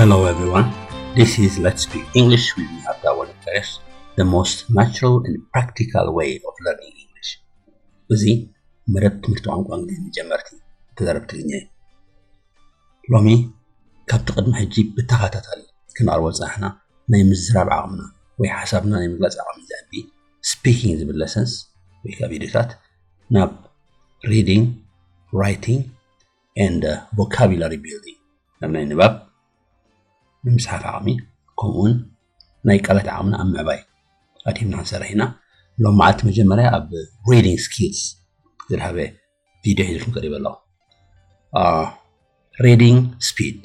Hello everyone, this is Let's Speak English with me, Abda Walakares, the most natural and practical way of learning English. እዚ መደብ ትምህርቲ ቋንቋ እንግሊዝ ንጀመርቲ፣ ተዛረብቲ ትግርኛ እዩ። ሎሚ ካብቲ ቅድሚ ሕጂ ብተኸታታሊ ክነቕርቦ ዝጸናሕና ናይ ምዝራብ ዓቕምና ወይ ሓሳብና ናይ ምግላጽ ዓቕሚ ዘዕቢ ስፒኪንግ ዝብል ለሰንስ ወይ ከዓ ቪድዮታት ናብ reading, writing and vocabulary building፣ ናብ ናይ ንባብ ንምስሓፍ ዓቕሚ ከምኡውን ናይ ቃላት ዓቕምና ኣብ ምዕባይ ኣድሂብና ክንሰርሕ ኢና። ሎም መዓልቲ መጀመርያ ኣብ reading skills ዝድሃበ ቪድዮ ሒዝኩም ቀሪበ ኣለኹ። Reading speed፣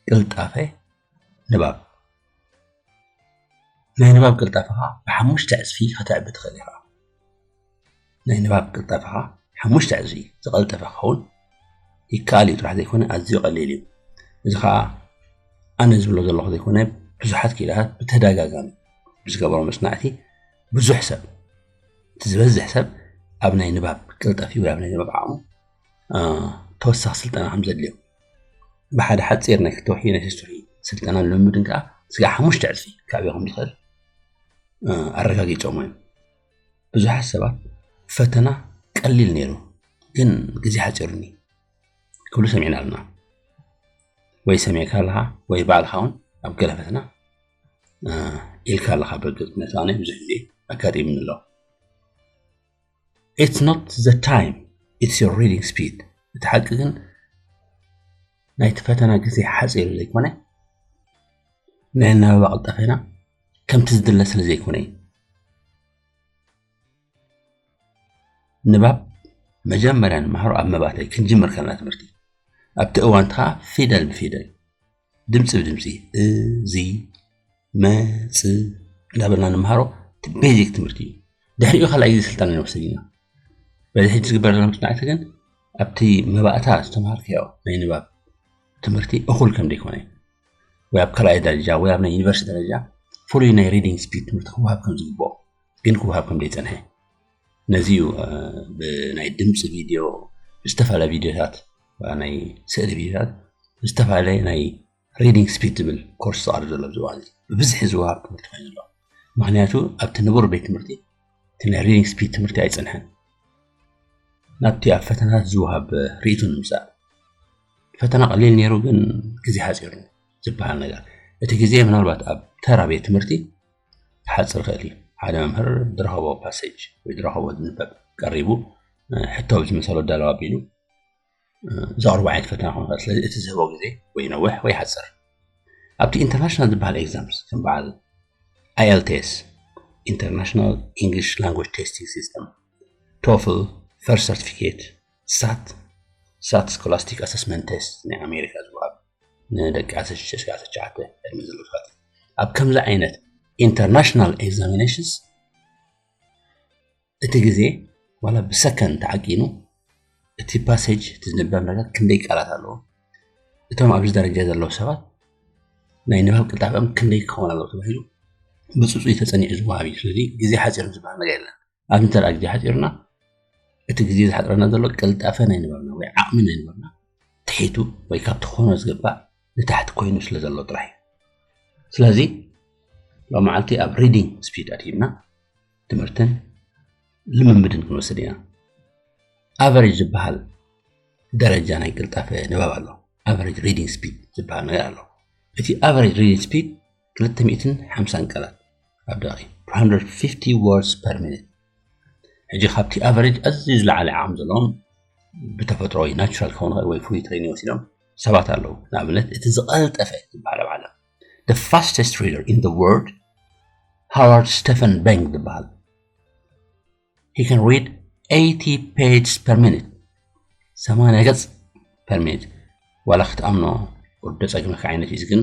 ቅልጣፈ ንባብ። ናይ ንባብ ቅልጣፈኻ ብሓሙሽተ ዕፅፊ ከተዕቢ ትኽእል ኢኻ። ናይ ንባብ ቅልጣፈኻ ሓሙሽተ ዕፅፊ ዝቐልጠፈ ክኸውን ይከኣል እዩ ጥራሕ ዘይኮነ ኣዝዩ ቀሊል እዩ። እዚ ከዓ ኣነ ዝብሎ ዘለኹ ዘይኮነ ብዙሓት ክኢላታት ብተደጋጋሚ ብዝገበሮ መፅናዕቲ ብዙሕ ሰብ፣ እቲ ዝበዝሕ ሰብ ኣብ ናይ ንባብ ቅልጠፍ ወይ ኣብ ናይ ንባብ ዓቕሙ ተወሳኺ ስልጠና ከም ዘድልዮ፣ ብሓደ ሓፂር ናይ ክልተ ወርሒ ናይ ሰለስተ ወርሒ ስልጠናን ልምምድን ከዓ ስጋዕ ሓሙሽተ ዕፅፊ ክዕብዮ ከም ዝኽእል ኣረጋጊፆም እዮም። ብዙሓት ሰባት ፈተና ቀሊል ነይሩ ግን ግዜ ሓፂሩኒ ክብሉ ሰሚዕና ኣለና። ወይ ሰሚዕካ ኣለኻ ወይ ባዕልኻ እውን ኣብ ገለ ፈተና ኢልካ ኣለኻ። ብርግፅ ነቲ ኣነ ብዙሕ ግዜ ኣጋጢሙኒ ኣሎ። It's not the time, it's your reading speed። እቲ ሓቂ ግን ናይቲ ፈተና ግዜ ሓፂሩ ዘይኮነ ናይ ኣናባባ ቅልጣፈና ከምቲ ዝድለ ስለ ዘይኮነ እዩ። ንባብ መጀመርያ ንመሃሮ ኣብ መባእታይ ክንጅምር ከለና ትምህርቲ ኣብቲ እዋንቲ ከዓ ፊደል ብፊደል ድምፂ ብድምፂ እዚ መፅ እንዳበልና ንምሃሮ እቲ ቤዚክ ትምህርቲ እዩ። ድሕሪኡ ካልኣይ ግዜ ስልጠና ንወስድ ኢና። በዚ ሕጂ ዝግበር ዘሎ መፅናዕቲ ግን ኣብቲ መባእታ ዝተምሃርካዮ ናይ ንባብ ትምህርቲ እኹል ከም ዘይኮነ ወይ ኣብ ካልኣይ ደረጃ ወይ ኣብ ናይ ዩኒቨርሲቲ ደረጃ ፍሉይ ናይ reading speed ትምህርቲ ክወሃብ ከም ዝግብኦ ግን ክወሃብ ከም ዘይፀንሐ ነዚ እዩ። ብናይ ድምፂ ቪድዮ ብዝተፈላለዩ ቪድዮታት ናይ ስእሊ ቪድዮታት ብዝተፈላለየ ናይ reading speed ዝብል ኮርስ ዝቐርብ ዘሎ ኣብዚ እዋን እዚ ብብዝሒ ዝወሃብ ትምህርቲ ኮይኑ ዘሎ። ምክንያቱ ኣብቲ ንቡር ቤት ትምህርቲ እቲ ናይ reading speed ትምህርቲ ኣይፀንሐን። ናብቲ ኣብ ፈተናታት ዝወሃብ ርእይቶ ንምፃእ ፈተና ቀሊል ነይሩ ግን ግዜ ሓፂሩ ዝበሃል ነገር እቲ ግዜ ምናልባት ኣብ ተራ ቤት ትምህርቲ ክሓፅር ይኽእል እዩ። ሓደ መምህር ዝረኸቦ ፓሴጅ ወይ ዝረኸቦ ዝንበብ ቀሪቡ ሕቶ ብዝመሰሎ ዳለው ኣቢሉ ዘቕርቦ ዓይነት ፈተና ክኾን ይኽእል። ስለዚ እቲ ዝህቦ ግዜ ወይ ነውሕ ወይ ሓፅር ኣብቲ ኢንተርናሽናል ዝበሃል ኤግዛምስ ከም በዓል IELTS፣ International English Language Testing System፣ TOEFL፣ First Certificate፣ ሳት፣ ሳት Scholastic Assessment Test ናይ ኣሜሪካ ዝወሃብ ንደቂ ዓሰርተ ሽዱሽተ እስካብ ዓሰርተ ትሽዓተ ዕድመ ዘለዉ ሰባት ኣብ ከምዚ ዓይነት ኢንተርናሽናል ኤግዛሚኔሽንስ እቲ ግዜ ዋላ ብሰከንድ ተዓቂኑ እቲ ፓሴጅ እቲ ዝንበብ ነገር ክንደይ ቃላት ኣለዎ፣ እቶም ኣብዚ ደረጃ ዘለዉ ሰባት ናይ ንባብ ቅልጣፈኦም ክንደይ ክኸውን ኣለዎ ተባሂሉ ብፅፁይ ተፀኒዑ ዝወሃብ እዩ። ስለዚ ግዜ ሓፂሩ ዝበሃል ነገር የለን። ኣብዚ እንተ ግዜ ሓፂሩና እቲ ግዜ ዝሓፅረና ዘሎ ቅልጣፈ ናይ ንባብና ወይ ዓቕሚ ናይ ንባብና ትሒቱ ወይ ካብቲ ክኾኖ ዝግባእ ንታሕቲ ኮይኑ ስለ ዘሎ ጥራሕ እዩ። ስለዚ ሎም መዓልቲ ኣብ reading speed ኣድሂብና ትምህርትን ልምምድን ክንወስድ ኢና። ኣቨሬጅ ዝበሃል ደረጃ ናይ ቅልጣፈ ንባብ ኣሎ። ኣቨሬጅ reading speed ዝበሃል ነገር ኣሎ። እቲ ኣቨሬጅ reading speed ክልተ ሚእትን ሓምሳን ቃላት ኣብ ደቂቕ፣ two hundred fifty words per minute። ሕጂ ካብቲ ኣቨሬጅ ኣዝዩ ዝለዓለ ዓቕሚ ዘለዎም ብተፈጥሮ ወይ ናቹራል ክኸውን ይኽእል ወይ ፍሉይ ትሬኒንግ ወሲዶም ሰባት ኣለዉ። ንኣብነት እቲ ዝቐልጠፈ ዝበሃል ኣብ ዓለም the fastest reader in the world Howard Stephen Bank ዝበሃል he can read eighty pages per minute ሰማንያ ገጽ per minute ዋላ ክትኣምኖ ወደ ጸግመካ ዓይነት እዩ ግን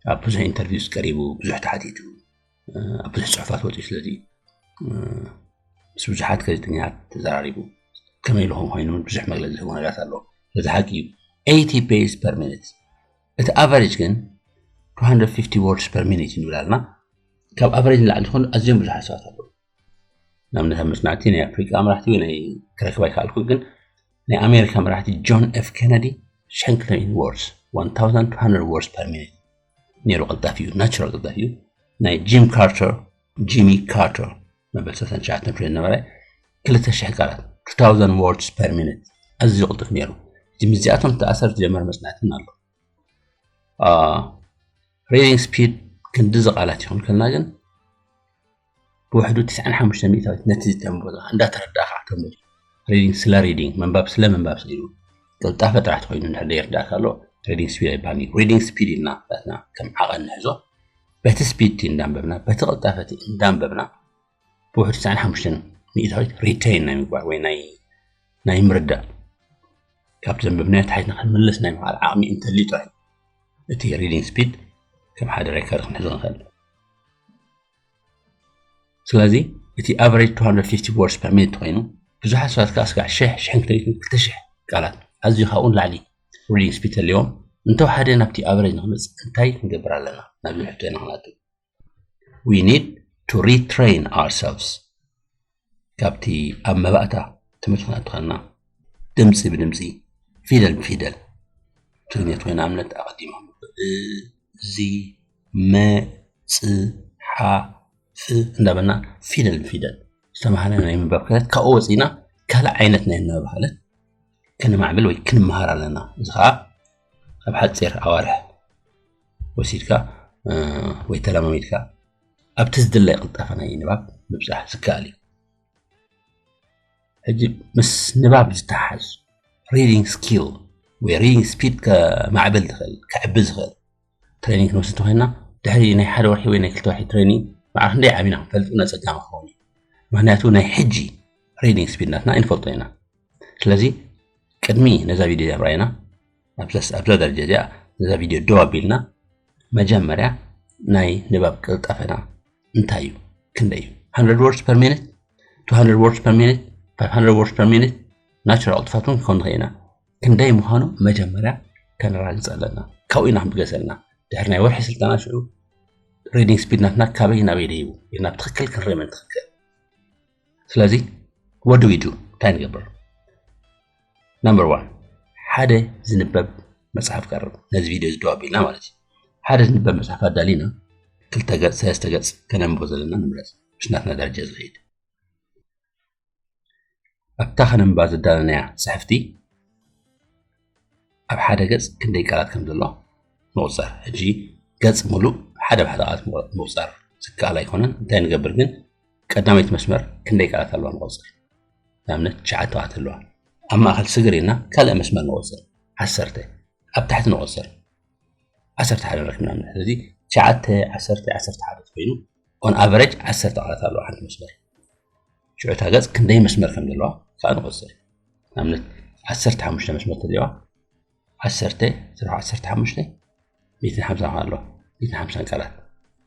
ኣብ ብዙሕ ኢንተርቪውስ ቀሪቡ ብዙሕ ተሓቲቱ ኣብ ብዙሕ ጽሑፋት ወፂኡ ስለዚ ምስ ብዙሓት ጋዜጠኛታት ተዘራሪቡ ከመይ ኢሉ ከም ኮይኑ ብዙሕ መግለፂ ዝህቦ ነገራት ኣለዎ። ስለዚ ሓቂ እዩ eighty pages per minute እቲ ኣቨሬጅ ግን two hundred fifty words per minute እዩ ንብል ኣለና። ካብ ኣቨሬጅ ንላዕሊ ዝኾኑ ኣዝዮም ብዙሓት ሰባት ኣለዉ። ንኣብነት ኣብ መፅናዕቲ ናይ ኣፍሪቃ መራሕቲ ወይ ናይ ክረክብ ኣይከኣልኩ ግን ናይ ኣሜሪካ መራሕቲ ጆን ኤፍ ኬነዲ ሽሕን ክልተ ሚእትን words one thousand two hundred words per minute ነይሩ። ቅልጣፍ እዩ፣ ናቹራል ቅልጣፍ እዩ። ናይ ጂም ካርተር፣ ጂሚ ካርተር መበል ሰለስተ ትሽዓተ ትሬን ነበረ። ክልተ ሽሕ ቃላት፣ two thousand words per minute፣ ኣዝዩ ቅልጡፍ ነይሩ። እዚ ምስዚኣቶም ተኣሰር ዝጀመረ መጽናዕትን ኣሎ። ሪዲንግ ስፒድ ክንዲ ዝቃላት ይኹን ከልና ግን ብውሕዱ ትስዓን ሓሙሽተን ሚእታዊት ነቲ ዝተንብቦ ዘለኻ እንዳተረዳእካ ተንብቦ። ሪዲንግ ስለ ሪዲንግ፣ ምንባብ ስለ ምንባብ ስኢሉ ቅልጣፈ ጥራሕ ተኮይኑ እንድሕር ዘይርዳእካ ኣሎ፣ ሪዲንግ ስፒድ ኣይበሃል እዩ። ሪዲንግ ስፒድ ኢልና ናትና ከም ዓቐን ንሕዞ። በቲ ስፒድ እቲ እንዳንበብና፣ በቲ ቅልጣፈ እቲ እንዳንበብና ብውሕዱ ትስዓን ሓሙሽተን ሚእታዊት ሪቴን ናይ ምግባር ወይ ናይ ናይ ምርዳእ፣ ካብ ዘንበብናዮ ታሕትና ክንምልስ ናይ ምኽኣል ዓቕሚ እንተልዩ ጥራይ እቲ ሪዲንግ ስፒድ ከም ሓደ ሬከርድ ክንሕዞ ንኽእል። ስለዚ እቲ ኣቨሬጅ two hundred fifty words per minute ኮይኑ ብዙሓት ሰባት ከዓ ስጋዕ ሽሕ፣ ሽሕን ክልተ ሚእትን፣ ክልተ ሽሕ ቃላት ኣዝዩ ካብኡ ንላዕሊ ሪዲንግ ስፒድ ተልዎም እንተወሓደ ናብቲ ኣቨሬጅ ንክመፅእ እንታይ ክንገብር ኣለና? ናብዚ ሕቶ ኢና ክንኣቱ። We need to retrain ourselves። ካብቲ ኣብ መባእታ ትምህርቲ ክንኣቱ ከለና ድምፂ ብድምፂ፣ ፊደል ብፊደል፣ ትግርኛ ተኮይኑ ኣብነት ኣቐዲሙ እ፣ ዚ፣ መ፣ ፅ፣ ሓ፣ ፍ እንዳበልና ፊደል ብፊደል ዝተማሃረ ናይ ምንባብ ክእለት ካብኡ ወፂና ካልእ ዓይነት ናይ ኣነባብ ክእለት ከነማዕብል ወይ ክንመሃር ኣለና። እዚ ከዓ ኣብ ሓፂር ኣዋርሕ ወሲድካ ወይ ተለማሚድካ ኣብቲ ዝድለ ቅልጣፈ ናይ ንባብ ምብፃሕ ዝከኣል እዩ። ሕጂ ምስ ንባብ ዝተሓዝ ሪዲንግ ስኪል ወይ ሪዲንግ ስፒድ ከማዕብል ዝኽእል፣ ክዕቢ ዝኽእል ትሬኒንግ ክንወስድ እንተኮይና ድሕሪ ናይ ሓደ ወርሒ ወይ ናይ ክልተ ወርሒ ትሬኒንግ ማዕረ ክንደይ ዓቢና ክንፈልጥ እውን ኣፀጋሚ ክኸውን እዩ። ምክንያቱ ናይ ሕጂ ሪዲንግ ስፒድ ናትና ኣይንፈልጦ ኢና። ስለዚ ቅድሚ ነዛ ቪድዮ እዚኣ ምርኣይና ኣብዛ ኣብዛ ደረጃ እዚኣ ነዛ ቪድዮ ደው ኣቢልና መጀመርያ ናይ ንባብ ቅልጣፈና እንታይ እዩ? ክንደይ እዩ? Hundred words per minute? Two hundred words per minute? Five hundred words per minute? ናቹራል ቅልጥፋት እውን ክኸውን ንኽእል ኢና። ክንደይ ምዃኑ መጀመርያ ከነራግፅ ኣለና። ካብኡ ኢና ክንብገስ ዘለና። ድሕሪ ናይ ወርሒ ስልጠና ሽዑ ሪዲንግ ስፒድ ናትና ካበይ ናበይ ደይቡ ኢልና ብትኽክል ክንርምን ትኽክል። ስለዚ what do we do? እንታይ ንገብር? ነምበር ዋን፣ ሓደ ዝንበብ መፅሓፍ ቀርብ። ነዚ ቪድዮ እዚ ደው ኣቢልና ማለት እዩ። ሓደ ዝንበብ መፅሓፍ ኣዳሊና ክልተ ገፅ ሰለስተ ገፅ ከነንብቦ ዘለና ንምረፅ፣ ምስ ናትና ደረጃ ዝኸይድ። ኣብታ ከነንብባ ዘዳለናያ ፅሕፍቲ ኣብ ሓደ ገፅ ክንደይ ቃላት ከም ዘሎ ንቑፀር። ሕጂ ገፅ ሙሉእ ሓደ ብሓደ ቃላት ምቑ- ምቑፃር ዝከኣል ኣይኮነን። እንታይ ንገብር ግን ቀዳመይቲ መስመር ክንደይ ቃላት ኣለዋ ንቑፅር። ንኣብነት ትሽዓተ ቃላት ኣለዋ። ኣብ ማእኸል ስግር ኢልና ካልእ መስመር ንቑፅር። ዓሰርተ ኣብ ታሕቲ ንቑፅር። ዓሰርተ ሓደ ንረክብ ንኣብነት። ስለዚ ትሽዓተ፣ ዓሰርተ፣ ዓሰርተ ሓደ ኮይኑ on average ዓሰርተ ቃላት ኣለዋ ሓንቲ መስመር። ሽዑ እታ ገፅ ክንደይ መስመር ከም ዘለዋ ከዓ ንቑፅር። ንኣብነት ዓሰርተ ሓሙሽተ መስመር ተልዋ ዓሰርተ ስራሕ ዓሰርተ ሓሙሽተ ሚእትን ሓምሳን ኣሎ። ሚእትን ሓምሳን ቃላት።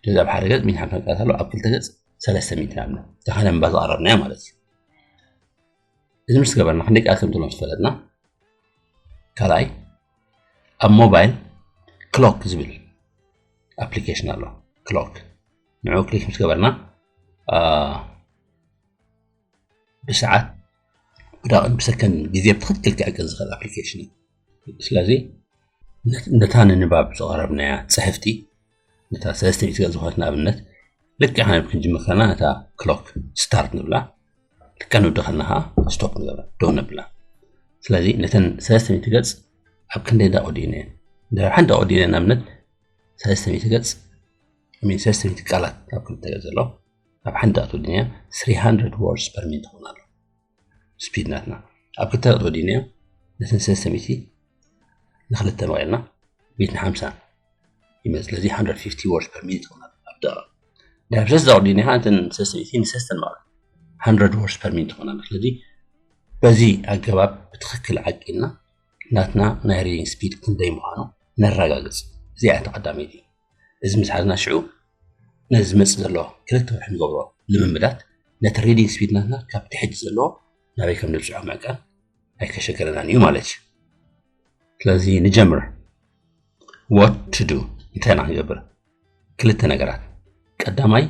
ስለዚ ኣብ ሓደ ገፅ ሚእትን ሓምሳን ቃላት ኣሎ፣ ኣብ ክልተ ገፅ ሰለስተ ሚእቲ ንኣብነት። እታ ከነንባ ዝቐረብናያ ማለት እዩ። እዚ ምስ ገበርና ክንደይ ቃላት ከም ዘሎ ምስ ፈለጥና ካልኣይ ኣብ ሞባይል ክሎክ ዝብል ኣፕሊኬሽን ኣሎ። ክሎክ ንዑ ክሊክ ምስ ገበርና ብሰዓት ብዳቕን ብሰከንድ ግዜ ብትኽክል ክዕቅን ዝኽእል ኣፕሊኬሽን እዩ። ስለዚ ነታ ንንባብ ዝቐረብናያ ፅሕፍቲ ነታ ሰለስተ ሚእቲ ገፅ ዝኾነት ንኣብነት ልክዕ ከነንብ ክንጅምር ከለና ነታ ክሎክ ስታርት ንብላ፣ ልክዕ ንውዲ ከለና ከዓ ስቶፕ ንገብራ፣ ደው ነብላ። ስለዚ ነተን ሰለስተ ሚእቲ ገፅ ኣብ ክንደይ እንዳ ቆዲእነ እየን? እንድሕር ሓንቲ ቆዲእነ ንኣብነት ሰለስተ ሚእቲ ገፅ ሚን ሰለስተ ሚእቲ ቃላት ኣብ ክልተ ገፅ ዘሎ ኣብ ሓንቲ ኣቶ ድንያ three hundred words per minute ትኾን ኣሎ ስፒድ ናትና። ኣብ ክልተ ኣቶ ድንያ ነተን ሰለስተ ሚእቲ ንክልተ መቐልና ሚእትን ሓምሳን ይመፅ። ስለዚ hundred fifty words per minute ትኾን ኣሎ ኣብ ደቂቕ። ድሕሪ ሰለስተ ኣቶ ድንያ ከዓ እተን ሰለስተ ሚእቲ ንሰለስተን መቐል hundred words per minute ትኾን ኣሎ። ስለዚ በዚ ኣገባብ ብትኽክል ዓቂልና ናትና ናይ ሪዲንግ ስፒድ ክንደይ ምዃኑ ነረጋግፅ። እዚኣ እታ ቀዳመይቲ። እዚ ምስ ሓዝና ሽዑ ነዚ ዝመፅእ ዘሎ ክልተ ወርሒ ንገብሮ ልምምዳት ነቲ ሪዲንግ ስፒድ ናትና ካብቲ ሕጂ ዘለዎ ናበይ ከም ንብፅዖ ምዕቃን ኣይከሸገረናን እዩ ማለት እዩ። ስለዚ ንጀምር። What to do? እንታይ ኢና ክንገብር? ክልተ ነገራት። ቀዳማይ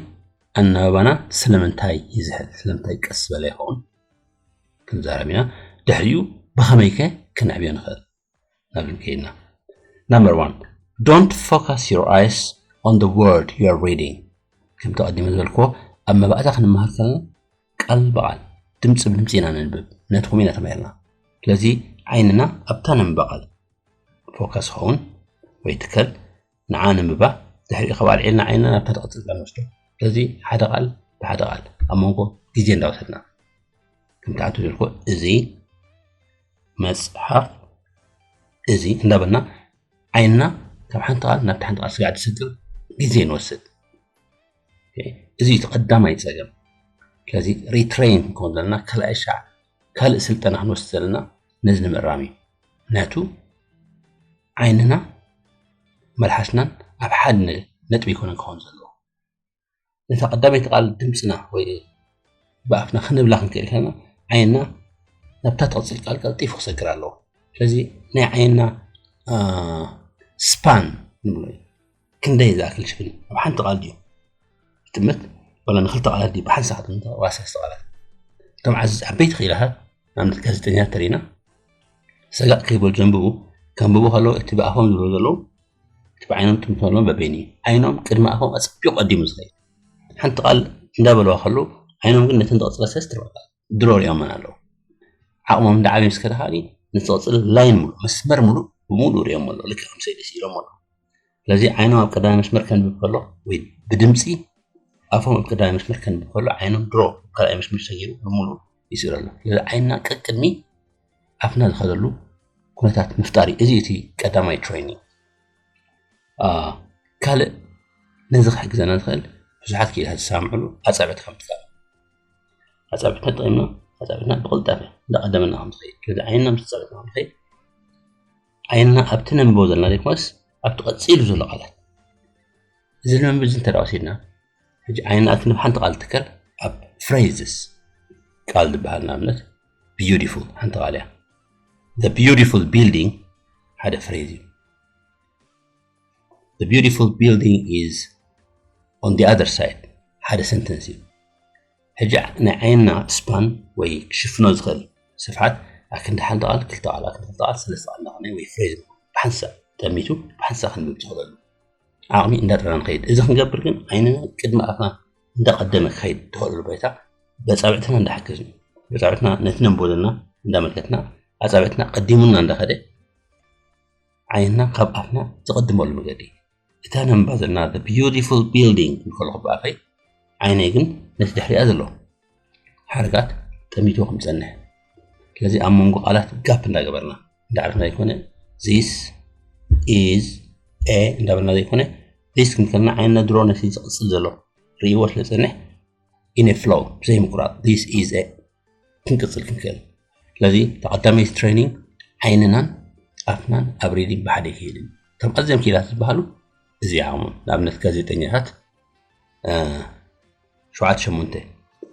ኣናባባና ስለምንታይ ይዝሕል? ስለምንታይ ቀስ ዝበለ ይኸውን? ክንዛረብ ኢና። ድሕሪኡ ብኸመይከ ክነዕብዮ ንኽእል? ናብ ከይድና Number one, don't focus your eyes on the word you are reading. ከምቲ ቀዲመ ዝበልክዎ ኣብ መባእታ ክንመሃር ከለና ቃል ብቓል ድምፂ ብድምፂ ኢና ነንብብ፣ ነቲ ከምኡ ኢና ተማሂርና። ስለዚ ዓይንና ኣብታ ነንብባ ቃል ፎከስ ኸውን ወይ ትከል ንዓ ነንብባ፣ ድሕሪኡ ካብ ኣልዒልና ዓይንና ናብታ ትቐፅል ቃል ንወስዶ። ስለዚ ሓደ ቃል ብሓደ ቃል ኣብ መንጎ ግዜ እንዳወሰድና ከምቲ ኣቱ ዝበልኩ እዚ መፅሓፍ እዚ እንዳበልና ዓይንና ካብ ሓንቲ ቃል ናብቲ ሓንቲ ቃል ስጋዕ ዝስግር ግዜ ንወስድ። እዚ እቲ ቀዳማይ ፀገም። ስለዚ ሪትሬን ክንከውን ዘለና ካልኣይ ሻዕ ካልእ ስልጠና ክንወስድ ዘለና ነዚ ንምእራም እዩ። ምክንያቱ ዓይንና መልሓስናን ኣብ ሓደ ነጥቢ ይኮነን ክኸውን ዘለዎ። ነታ ቀዳመይቲ ቃል ድምፅና ወይ ብኣፍና ክንብላ ክንክእል ከለና ዓይንና ናብታ ትቐፅል ቃል ቀልጢፉ ክሰግር ኣለዎ። ስለዚ ናይ ዓይንና ስፓን ንብሎ እዩ። ክንደይ ዝኣክል ሽፍን ኣብ ሓንቲ ቃል ድዩ ትምት ወላ ንክልተ ቃላት ድዩ ብሓንሳእ ክትምት ዋሳስ ቃላት እቶም ዓዝ ዓበይቲ ክኢላታት ንኣብነት ጋዜጠኛታት ተሪና ሰጋእ ከይበሉ ዘንብቡ ከንብቡ ከለዉ እቲ ብኣፎም ዝብሎ ዘለዉ እቲ ብዓይኖም ትምት ከለዎም በበይኑ እዩ። ዓይኖም ቅድሚ ኣፎም ኣፅቢቑ ቀዲሙ ዝኸይድ ሓንቲ ቃል እንዳበለዋ ከለዉ ዓይኖም ግን ነተን ዝቐፅላ ሰለስተ ቃላት ድሮ ሪኦመን ኣለዉ። ዓቕሞም እንዳዓበየ ምስ ከደ ከዓ ነቲ ዝቐፅል ላይን ሙሉእ መስመር ሙሉእ ብሙሉእ ሪኦም ኣለዉ። ልክዕ ከም ስእሊ ስኢሎም ኣለዉ። ስለዚ ዓይኖም ኣብ ቀዳማይ መስመር ከንብብ ከሎ ወይ ብድምፂ ኣፎም ኣብ ቀዳማይ መስመር ከንብብ ከሎ ዓይኖም ድሮ ካልኣይ መስመር ሰጊሩ ብሙሉእ ይስእሉ ኣሎ። ስለዚ ዓይንና ቀቅድሚ ኣፍና ዝኸደሉ ኩነታት ምፍጣር እዩ። እዚ እቲ ቀዳማይ ትሬኒንግ። ካልእ ነዚ ክሕግዘና ዝኽእል ብዙሓት ክኢላት ዝሰማምዕሉ ኣጻብዕቲ ከም ምጥቃም። ኣጻብዕትና ተጠቒምና ኣጻብዕትና ብቕልጣፈ እንዳቐደመና ከም ዝኸይድ ስለዚ ዓይንና ምስ ኣጻብዕትና ከም ዝኸይድ ዓይንና ኣብቲ ነንብቦ ዘለና ዘይኮነስ ኣብቲ ቀጺሉ ዘሎ ቃላት እዚ ልምምድ እዚ እንተ ወሲድና ሕጂ ዓይንና እቲ ንብ ሓንቲ ቃል ትከል ኣብ ፍሬዝስ ቃል ዝበሃል ንኣብነት ቢዩቲፉል ሓንቲ ቃል እያ። The beautiful building ሓደ ፍሬዝ እዩ። The beautiful building is on the other side ሓደ ሰንተንስ እዩ። ሕጂ ናይ ዓይንና ስፓን ወይ ክሽፍኖ ዝኽእል ስፍሓት ኣክንዲ ሓንቲ ቃል ክልተ ቃል ኣክንዲ ክልተ ቃል ሰለስተ ቃል እናኾነ ወይ ፍሬዝ ብሓንሳእ ጠሚቱ ብሓንሳእ ክንብብ ዝኽእለሉ ዓቕሚ እንዳጥረና ንኸይድ። እዚ ክንገብር ግን ዓይንና ቅድሚ ኣፍና እንዳቐደመ ክኸይድ ትኽእለሉ ባይታ በፃብዕትና እንዳሓገዝን እዩ። በፃብዕትና ነቲ ነንቦ ዘለና እንዳመልከትና ኣፃብዕትና ቀዲሙና እንዳኸደ ዓይንና ካብ ኣፍና ዝቐድመሉ መገዲ እታ ነንባ ዘለና the beautiful building እንከለኹ ብኣፈይ ዓይነይ ግን ነቲ ድሕሪኣ ዘሎ ሓረጋት ጠሚቱ ከም ዝፀንሕ ስለዚ ኣብ መንጎ ቃላት ጋፕ እንዳገበርና እንዳዕረፍና ዘይኮነ this is a እንዳበልና ዘይኮነ this ክንከልና ዓይንና ድሮ ነቲ ዝቕፅል ዘሎ ርእይዎ ስለ ዝፀንሕ in a flow ብዘይ ምቁራፅ this is a ክንቅፅል ክንክእል ስለዚ ተቐዳመይቲ ትሬኒንግ ዓይንናን ኣፍናን ኣብ ሪዲንግ ብሓደ ይክይድ እዩ እቶም ኣዝዮም ክኢላት ዝበሃሉ እዚኣ ንኣብነት ጋዜጠኛታት ሸውዓተ ሸሞንተ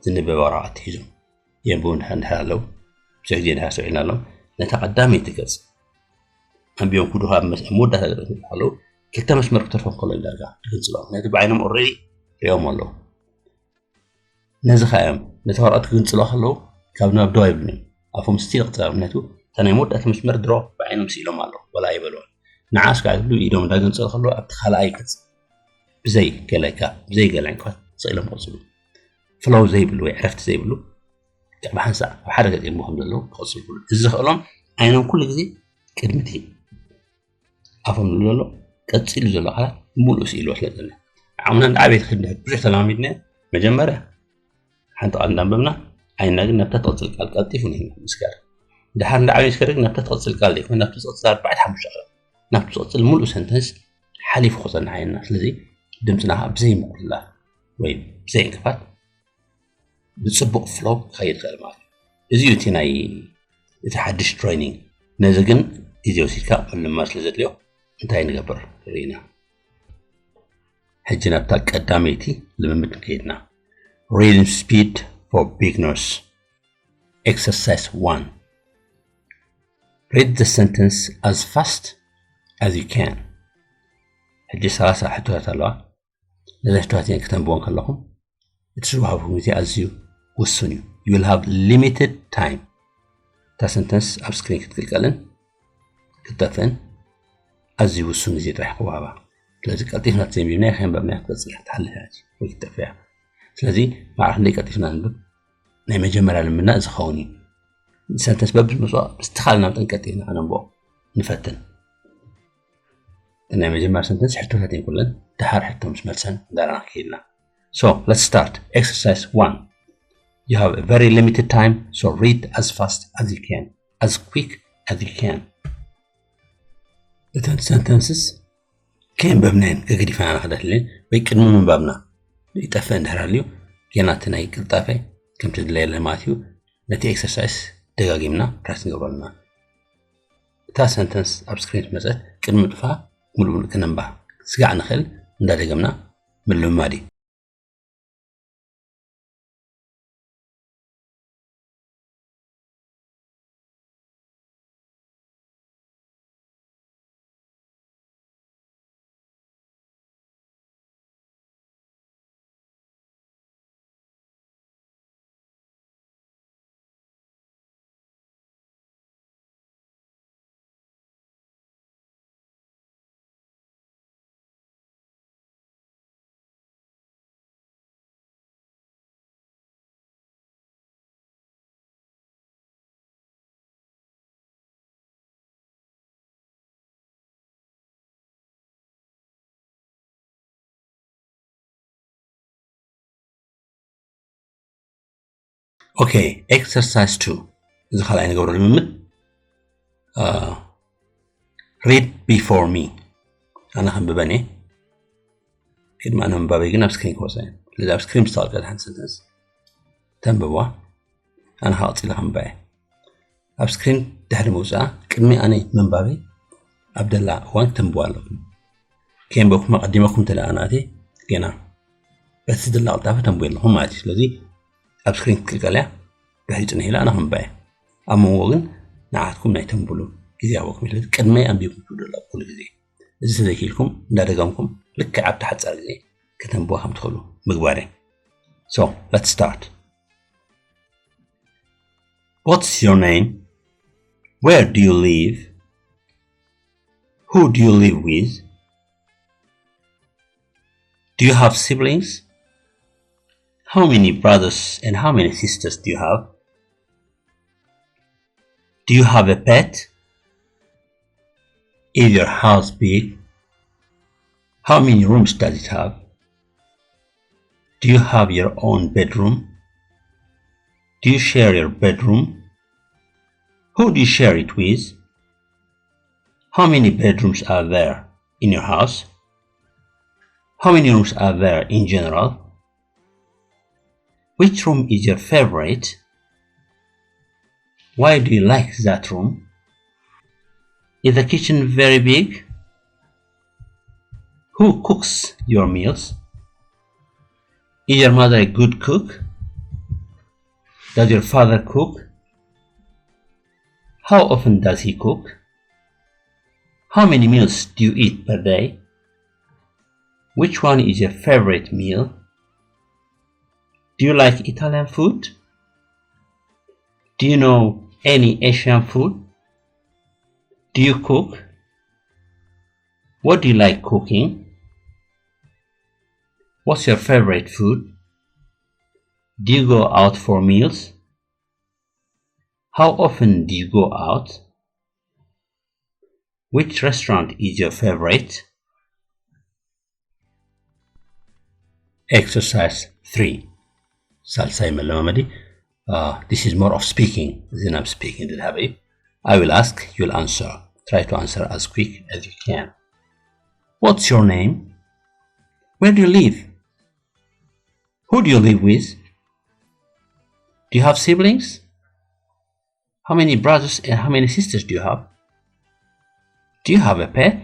ዝንበብ ወረቓት ሒዞም የንብቡ እንድሕር ኣለዉ ብዙሕ ግዜ እንድሕር ስዒልና ኣለዉ ነታ ቀዳመይቲ ገፅ ኣንቢቦም ክድኹ ኣብ መወዳእታ ገፅ ኣለዉ ክልተ መስመር ክተርፎም ከሎ ዳርጋ ትግንፅሎም ነቲ ብዓይኖም ኦረዲ ሪኦም ኣለዉ ነዚ ከኣ እዮም ነቲ ወረቐት ክግንፅሎ ከለዉ ካብ ናብ ደዋ ይብሉን ኣፎም ስቲ ይቕፅላ ምክንያቱ እታ ናይ መወዳእታ መስመር ድሮ ብዓይኖም ስኢሎም ኣለዉ ወላ ኣይበልዎን ንዓስ ከዓ ዝብሉ ኢዶም እንዳገንፀሉ ከለዉ ኣብቲ ካልኣይ ገፅ ብዘይ ገለ ጋፕ ብዘይ ገለ ዕንቅፋት ስቕ ኢሎም ክቕፅሉ ፍሎው ዘይብሉ ወይ ዕረፍቲ ዘይብሉ ብሓንሳእ ኣብ ሓደ ገፅ እዮም ከም ዘለዉ ክቕፅሉ ይኽእሉ እዚ ዘኽእሎም ዓይኖም ኩሉ ግዜ ቅድሚ እቲ ኣፎም ዝብሎ ዘሎ ቀፂሉ ዘሎ ቃላት ሙሉእ ስኢልዎ ስለ ዘሎ ዓቕምና እንዳ ዓበየ ትኸይድ እንድሕር ብዙሕ ተለማሚድና መጀመርያ ሓንቲ ቃል እንዳንበብና ዓይንና ግን ናብታ ትቕፅል ቃል ቀልጢፉ ንሂና ምስጋር ድሓር እንዳ ዓበየ ስከደ ግን ናብታ ትቕፅል ቃል ዘይኮነ ናብቲ ዝቕፅል ኣርባዕተ ሓሙሽተ ቃላት ናብቲ ዝቕፅል ሙሉእ ሰንተንስ ሓሊፉ ክፀንሕ ዓይንና ስለዚ ድምፅና ከዓ ብዘይ ምቁልላፍ ወይ ብዘይ ዕንቅፋት ብፅቡቕ ፍሎው ክኸይድ ይኽእል ማለት እዩ እዚ እዩ እቲ ናይ እቲ ሓድሽ ትሬኒንግ ነዚ ግን ግዜ ወሲድካ ምልማድ ስለ ዘድልዮ እንታይ ንገብር ርኢና ሕጂ ናብታ ቀዳመይቲ ልምምድ ንከይድና reading speed for beginners exercise one read the sentence as fast as you can ሕጂ ሰላሳ ሕቶታት ኣለዋ ነዚ ሕቶታት እየን ክተንብቦን ከለኹም እቲ ዝወሃብኩም ግዜ ኣዝዩ ውሱን እዩ you will have limited time እታ ሰንተንስ ኣብ ስክሪን ክትቅልቀልን ክትጠፍእን ኣዝዩ ውሱን ግዜ ጥራሕ ክወሃባ። ስለዚ ቀልጢፍና ተዘይንቢብናዮ ከየንበብናዮ ክትቀጽል ክትሓልፍ እያ ወይ ክትጠፍእ እያ። ስለዚ ማዕረ ክንደይ ቀልጢፍና ንንብብ ናይ መጀመርያ ልምድና እዚ ክኸውን እዩ። ሰንተንስ በብዝመፅኦ ብዝተኻእለና መጠን ቀልጢፍና ከነንብቦ ንፈትን። ናይ መጀመርያ ሰንተንስ ሕቶታት እየን ኩለን፣ ደሓር ሕቶ ምስ መልሰን እንዳረኣና ክኢልና። So let's start. Exercise one. You have a very limited time, so read as fast as you can, as quick as you can. እተን ሰንተንስስ ከየንበብናየን ገገዲፍና ንኸደትለን ወይ ቅድሚ ምንባብና ይጠፍእ እንድሕር ሃልዩ፣ ጌና እቲ ናይ ቅልጣፈ ከምቲ ዝድለየለ ማለት እዩ፣ ነቲ ኤክሰርሳይስ ደጋጊምና ፕራክቲስ ንገብሮ ኣለና። እታ ሰንተንስ ኣብ ስክሪን ትመጸት ቅድሚ ምጥፋ ሙሉእ ሙሉእ ከነንባ ስጋዕ ንኽእል እንዳደገምና ምልምማድ እዩ። Okay, exercise two. እዚ ካልኣይ ንገብሮ ልምምድ። Uh, read before me. ኣነ ከንብበን እየ። ቅድሚ ኣነ ምንባበይ ግን ኣብ ስክሪን ክወፅእ እየ። ስለዚ ኣብ ስክሪን ብዝተቐልቀለ ሓንቲ ሰንተንስ ተንብብዋ። ኣነ ከዓ ቀፂለ ከንብባ እየ። ኣብ ስክሪን ድሕሪ ምውፅኣ ቅድሚ ኣነ ምንባበይ ኣብ ደላ እዋን ተንብዋ ኣለኹም። ከየንበብኩም ኣቐዲመኩም እንተ ደኣ ናተይ ጌና በቲ ዝድለ ቅልጣፈ ተንብዮ ኣለኹም ማለት እዩ። ስለዚ ኣብ ስክሪን ክትቅልቀል እያ። ድሕሪ ፅንሕ ኢለ ኣነ ከንብባ እየ። ኣብ መንጎ ግን ንዓትኩም ናይ ተንብሉ ግዜ ይሃበኩም። ስለዚ ቅድመይ ኣንቢብኩም ትውድኡ ኣለኩም ኩሉ ግዜ። እዚ ተዘይክኢልኩም እንዳደገምኩም ልክዕ ኣብቲ ሓጻር ግዜ ከተንብቡ ከም ትኽእሉ ምግባር እዩ። So, let's start. What's your name? Where do you live? Who do you live with? Do you have siblings? How many brothers and how many sisters do you have? Do you have a pet? Is your house big? How many rooms does it have? Do you have your own bedroom? Do you share your bedroom? Who do you share it with? How many bedrooms are there in your house? How many rooms are there in general? Which room is your favorite? Why do you like that room? Is the kitchen very big? Who cooks your meals? Is your mother a good cook? Does your father cook? How often does he cook? How many meals do you eat per day? Which one is your favorite meal? Do you like Italian food? Do you know any Asian food? Do you cook? What do you like cooking? What's your favorite food? Do you go out for meals? How often do you go out? Which restaurant is your favorite? Exercise three. ሳልሳይ መለማመዲ. Uh, this is more of speaking. እዚ ናብ ስፒኪንግ ዝድሃበ እዩ። I will ask, you'll answer. Try to answer as quick as you can. What's your name? Where do you live? Who do you live with? Do you have siblings? How many brothers and how many sisters do you have? Do you have a pet?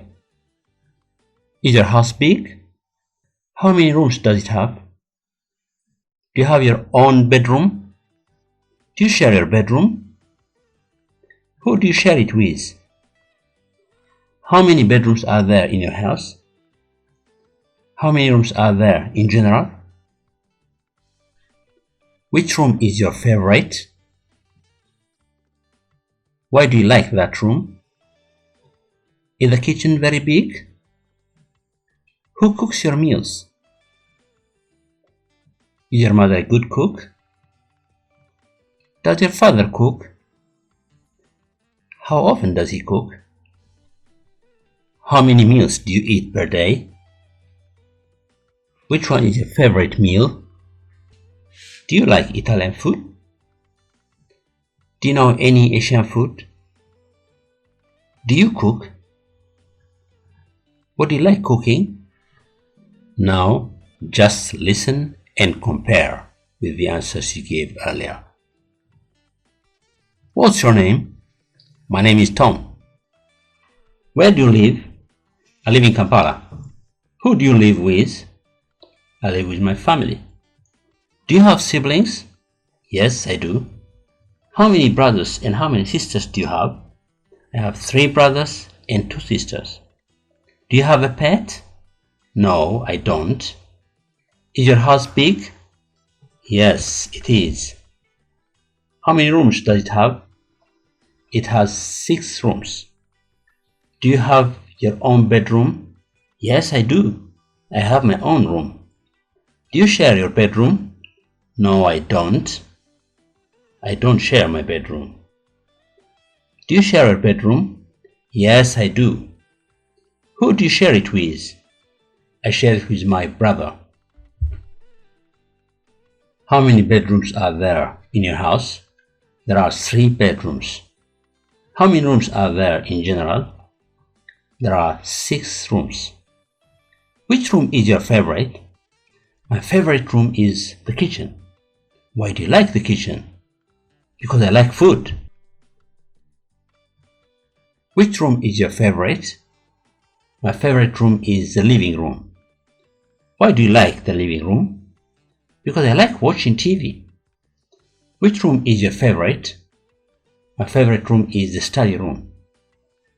Is your house big? How many rooms does it have? Do you have your own bedroom? Do you share your bedroom? Who do you share it with? How many bedrooms are there in your house? How many rooms are there in general? Which room is your favorite? Why do you like that room? Is the kitchen very big? Who cooks your meals? Is your mother a good cook? Does your father cook? How often does he cook? How many meals do you eat per day? Which one is your favorite meal? Do you like Italian food? Do you know any Asian food? Do you cook? What do you like cooking? Now, just listen and compare with the answers you gave earlier. What's your name? My name is Tom. Where do you live? I live in Kampala. Who do you live with? I live with my family. Do you have siblings? Yes, I do. How many brothers and how many sisters do you have? I have three brothers and two sisters. Do you have a pet? No, I don't. Is your house big? Yes, it is. How many rooms does it have? It has six rooms. Do you have your own bedroom? Yes, I do. I have my own room. Do you share your bedroom? No, I don't. I don't share my bedroom. Do you share your bedroom? Yes, I do. Who do you share it with? I share it with my brother. How many bedrooms are there in your house? There are three bedrooms. How many rooms are there in general? There are six rooms. Which room is your favorite? My favorite room is the kitchen. Why do you like the kitchen? Because I like food. Which room is your favorite? My favorite room is the living room. Why do you like the living room? Because I like watching T V. Which room is your favorite? My favorite room is the study room.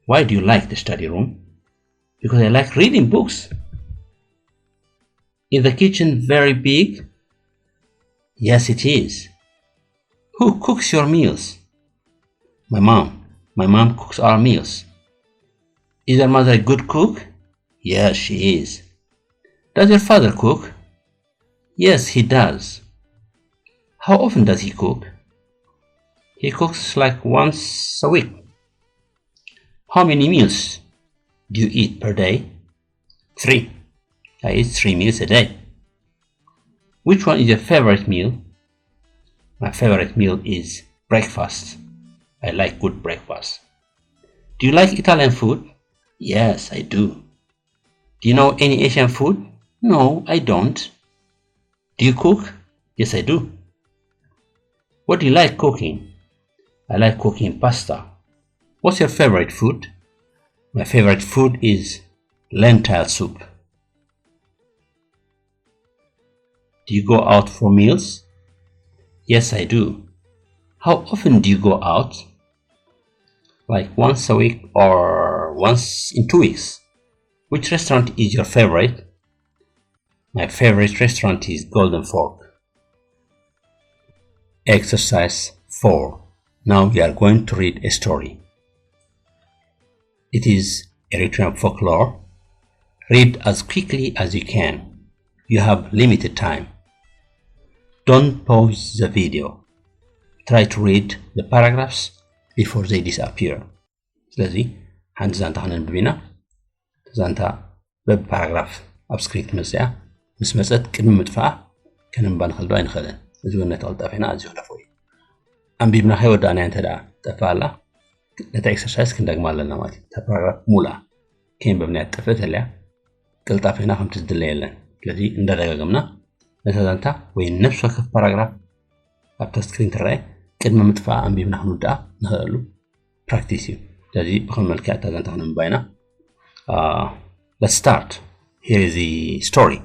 Why do you like the study room? Because I like reading books. Is the kitchen very big? Yes, it is. Who cooks your meals? My mom. My mom cooks our meals. Is your mother a good cook? Yes, she is. Does your father cook? Yes, he does. How often does he cook? He cooks like once a week. How many meals do you eat per day? Three. I eat three meals a day. Which one is your favorite meal? My favorite meal is breakfast. I like good breakfast. Do you like Italian food? Yes, I do. Do you know any Asian food? No, I don't. Do you cook? Yes, I do. What do you like cooking? I like cooking pasta. What's your favorite food? My favorite food is lentil soup. Do you go out for meals? Yes, I do. How often do you go out? Like once a week or once in two weeks. Which restaurant is your favorite? My favorite restaurant is Golden Fork. Exercise four. Now we are going to read a story. It is Eritrean folklore. Read as quickly as you can. You have limited time. Don't pause the video. Try to read the paragraphs before they disappear. ስለዚ ሓንቲ ዛንታ ከነንብብ ኢና። እታ ዛንታ በብፓራግራፍ ኣብ ስክሪን ትመጽእ እያ። ምስ መጸት ቅድሚ ምጥፋኣ ከነንባ ንኸልዶ ኣይንኽእልን። እዚ እውን ነቲ ቅልጣፌና ኣዝዩ ክደፍኦ እዩ። ኣንቢብና ከይወዳእናዮ እንተ ደኣ ጠፍኣ ኣላ፣ ነታ ኤክሰርሳይዝ ክንደግማ ኣለና ማለት እዩ። እታ ፓራግራፍ ሙሉኣ ከየንበብናያ ትጠፍእ ተልያ ቅልጣፌና ከምቲ ዝድለ የለን። ስለዚ እንዳደጋገምና ነታ ዛንታ ወይ ነፍሲ ወከፍ ፓራግራፍ ኣብታ ስክሪን ትረአ ቅድሚ ምጥፋኣ ኣንቢብና ክንውድኣ ንኽእለሉ ፕራክቲስ እዩ። ስለዚ ብኸም መልክዕ እታ ዛንታ ክነንብባ ኢና። Uh, let's start. Here is the story.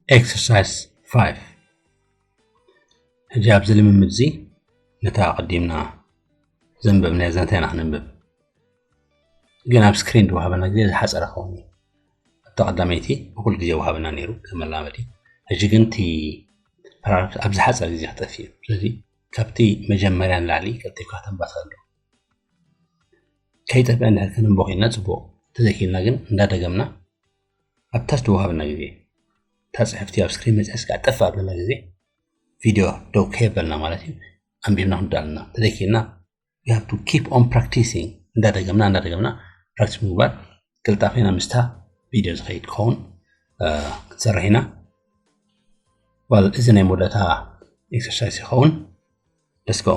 Exercise five. ሕጂ ኣብዚ ልምምድ እዚ ነታ ኣቐዲምና ዘንበብናያ ዛንታ ኢና ክነንብብ። ግን ኣብ ስክሪን ዝወሃበና ግዜ ዝሓፀረ ክኸውን እዩ። ኣብታ ቀዳመይቲ እኹል ግዜ ወሃበና ነይሩ ከም መላመዲ። ሕጂ ግን እቲ ፓራግራፍ ኣብ ዝሓፀረ ግዜ ክጠፍእ እዩ። ስለዚ ካብቲ መጀመርያ ንላዕሊ ቀልጢፍካ ከተንባ ትኽእል ዶ? ከይጠፍአ እንድሕር ከነንቦ ኮይንና ፅቡቕ፣ እንተዘይክኢልና ግን እንዳደገምና ኣብ ታች ዝወሃበና ግዜ እታ ፅሕፍቲ ኣብ ስክሪን መፅያ ስጋዕ ጠፍእ ኣብለና ግዜ ቪድዮ ደው ከየበልና ማለት እዩ፣ ኣንቢብና ክንዳልና። እንተዘይክኢልና we have to keep on practicing፣ እንዳደገምና እንዳደገምና ፕራክቲስ ምግባር ቅልጣፈና ምስታ ቪድዮ ዝኸይድ ክኸውን ክንሰርሕ ኢና። ዋል እዚ ናይ መወዳእታ ኤክሰርሳይስ ይኸውን። Let's go።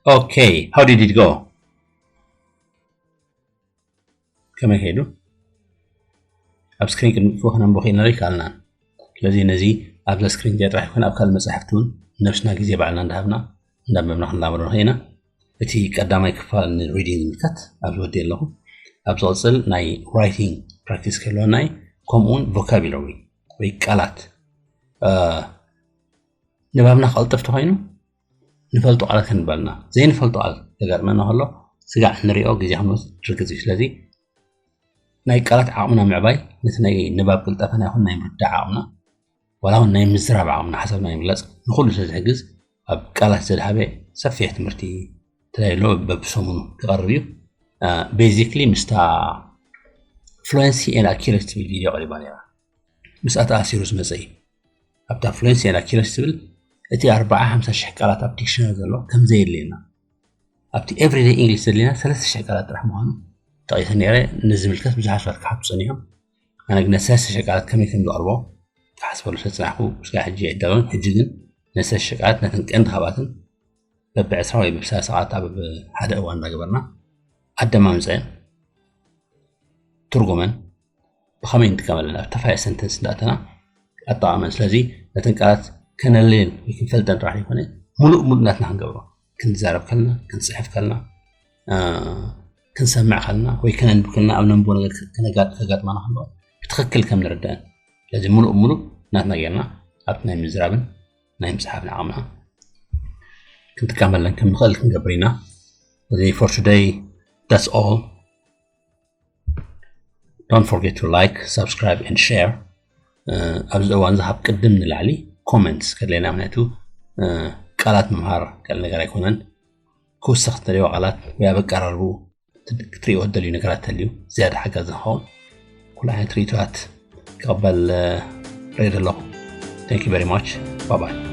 Okay, how did it go? ከመይ ከይዱ? ኣብ ስክሪን ቅድሚ ክነንብቦ ከይንርኢ ይከኣልና። ስለዚ ነዚ ኣብዛ ስክሪን እዚኣ ጥራሕ ይኮነ ኣብ ካልእ መጻሕፍቲ እውን ነብስና ግዜ ባዕልና እንዳሃብና እንዳንበብና ክንላመዶ ንኽእል ኢና። እቲ ቀዳማይ ክፋል ንሪዲንግ ዝምልከት ኣብዚ ወዲ ኣለኹ። ኣብ ዝቕፅል ናይ ራይቲንግ ፕራክቲስ ክህልወና እዩ። ከምኡ እውን ቮካቡላሪ ወይ ቃላት፣ ንባብና ክቐልጥፍ ተኮይኑ ንፈልጦ ቃላት ከንባልና፣ ዘይንፈልጦ ቃል ዘጋጥመና ከሎ ስጋዕ ንሪኦ ግዜ ክንወስድ ርግፅ እዩ። ስለዚ ናይ ቃላት ዓቕምና ምዕባይ ነቲ ናይ ንባብ ቅልጠፈና ይኹን ናይ ምርዳእ ዓቕምና ዋላ እውን ናይ ምዝራብ ዓቕምና ሓሳብና ይምለፅ ንኹሉ ስለ ዝሕግዝ ኣብ ቃላት ዘድሃበ ሰፊሕ ትምህርቲ ተዳይሎ በብሰሙኑ ክቐርብ እዩ። ቤዚክሊ ምስታ ፍሉንሲ ኤንድ ኣኪረሲ ትብል ቪድዮ ቀሪባ ነይራ። ምስኣ ተኣሲሩ ዝመፀ እዩ። ኣብታ ፍሉንሲ ኤንድ ኣኪረሲ ትብል እቲ ኣርባዓ ሓምሳ ሽሕ ቃላት ኣብ ዲክሽነሪ ዘሎ ከም ዘየድልየና ኣብቲ ኤቭሪደይ ኢንግሊሽ ዘድልየና ሰለስተ ሽሕ ቃላት ጥራሕ ምዃኑ ጠቒሰ ነይረ። ንዝምልከት ብዙሓት ሰባት ክሓቱ ጸኒሖም። ኣነ ግን ነቲ ሰለስተ ሽሕ ቃላት ከመይ ከም ዝቐርቦ ክሓስበሉ ስለ ዝጸናሕኩ ስጋዕ ሕጂ ኣይዳለውን። ሕጂ ግን ነቲ ሰለስተ ሽሕ ቃላት ነተን ቀንዲ ካብኣተን በብዕስራ ወይ በብሰላሳ ቃላት ኣብ ሓደ እዋን እናገበርና ኣደማምጸን ትርጉመን ብኸመይ ንጥቀመለን ኣብ ተፋየ ሰንተንስ እንዳእተና ኣጠቓቕመን። ስለዚ ነተን ቃላት ከነለየን ወይ ክንፈልጠን ጥራሕ ዘይኮነ ሙሉእ ሙሉእ ናትና ክንገብሮ፣ ክንዛረብ ከለና፣ ክንፅሕፍ ከለና፣ እ፣ ክንሰምዕ ከለና ወይ ከነንብብ ከለና ኣብ ነንብቦ ነገር ከነጋ-፣ ከጋጥመና ከሎ ብትኽክል ከም ንርዳእን። ስለዚ ሙሉእ ሙሉእ ናትና ጌርና ኣብቲ ናይ ምዝራብን ናይ ምፅሓፍ ዓቕምና ክንጥቀመለን ከም ንኽእል ክንገብር ኢና። እዚ for today, that's all. Don't forget to like, subscribe and share. ኣብዚ እዋን ዝሃብ ቅድም ንላዕሊ ኮመንትስ ከድለና፣ ምክንያቱ ቃላት ምምሃር ቀል ነገር ኣይኮነን። ክውሰኽ እተደልዮ ቃላት ወይ ኣብ ኣቀራርቡ ክትሪእዎ እትደልዩ ነገራት ተልዩ ዝያዳ ሓጋዝ ዝኸውን ኩሉ ዓይነት ርእይቶታት ክቕበል ርእየ ኣለኹ። Thank you very much. Bye bye.